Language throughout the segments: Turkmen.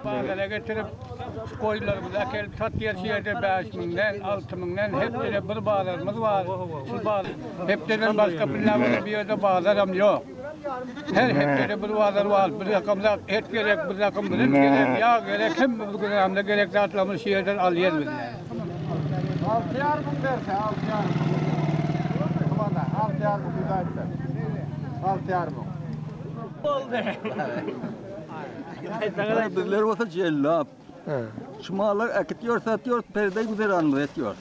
Bazara getirip, goýunlarymyzy äkelip satýas şu ýerde bäş müňden, alty müňden hepdede bir bazarymyz bar. Şu hepdeden başga bir ýerde bazaram ýok. Her hepdede bir bazar bar. Bir rakamda et gerek, bir rakam birinç gerek, ýag gerek, hemme bir güzeramda gerek zatlarymyzy şu ýerden alýas biz. Alty ýarym müň berse, alty ýarym müň. Tumana, alty ýarym müň ýüz aýtsa. Alty ýarym müň. Bizler bolsa jellap. Şu mallar äkitýär, satýar, perde güzeranymyzy etýär.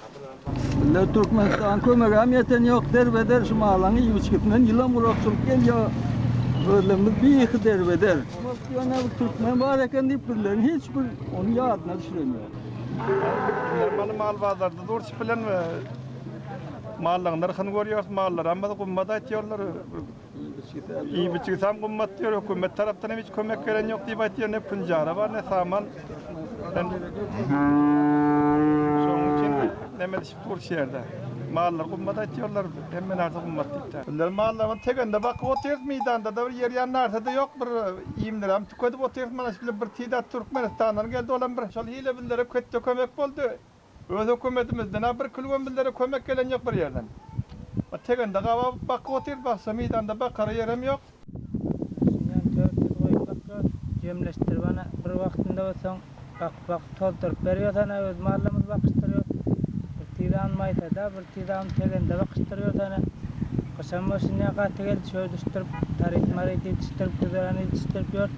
Bizler Türkmenistan kömegem ýeten ýok, derbeder şu mallaryň iýip-içgisinden ýylam gurakçylyk gelýär. Özlerimiz bihi derbeder. Ýöne bir türkmen bar eken diýip bizleriň hiç bir ony ýadyna düşüren ýok. Bizler maly mal bazarda durşup bilen mallaryň nyrhyny görýäris, mallaram biz gymmat aýtýarlar. Iýip-içgisem gymmat diýýär, hökümet tarapdan hem hiç kömek gelen ýok diýip aýtýar, ne pünjara bar, ne saman. Şonuň üçin neme edişip dur şu ýerde. Mallar gymmat aýtýarlar, hemme narse gymmat diýip. Bizler mallarymyzy tegende bakyp otyrys, meýdanda-da bir ýer ýan narse-de ýok, bir iýmlerem tükedip otyrys, mana şu bir tidat Türkmenistandan geldi, olam bir şol hile bizlere kötde kömek boldy. Öz hökümetimizden-ä bir külbem bizlere kömek gelen ýok bir ýerden. Tegende gabap bakyp otyrys, başga meýdanda bakara ýerem ýok. Şundan 400 goýun bakýarys. Jemleşdirip ana bir wagtynda bolsaň bakyp bakyp tozduryp berýäs ana öz mallarymyzy bakyşdyrýas. Bir tizam maýsada, bir tizam tegende bakyşdyrýas ana. Gyşam bolşunýa gaty geldi çöwdüşdirip, taryt maryt ýetişdirip, güzeran ýetişdirip ýörüs.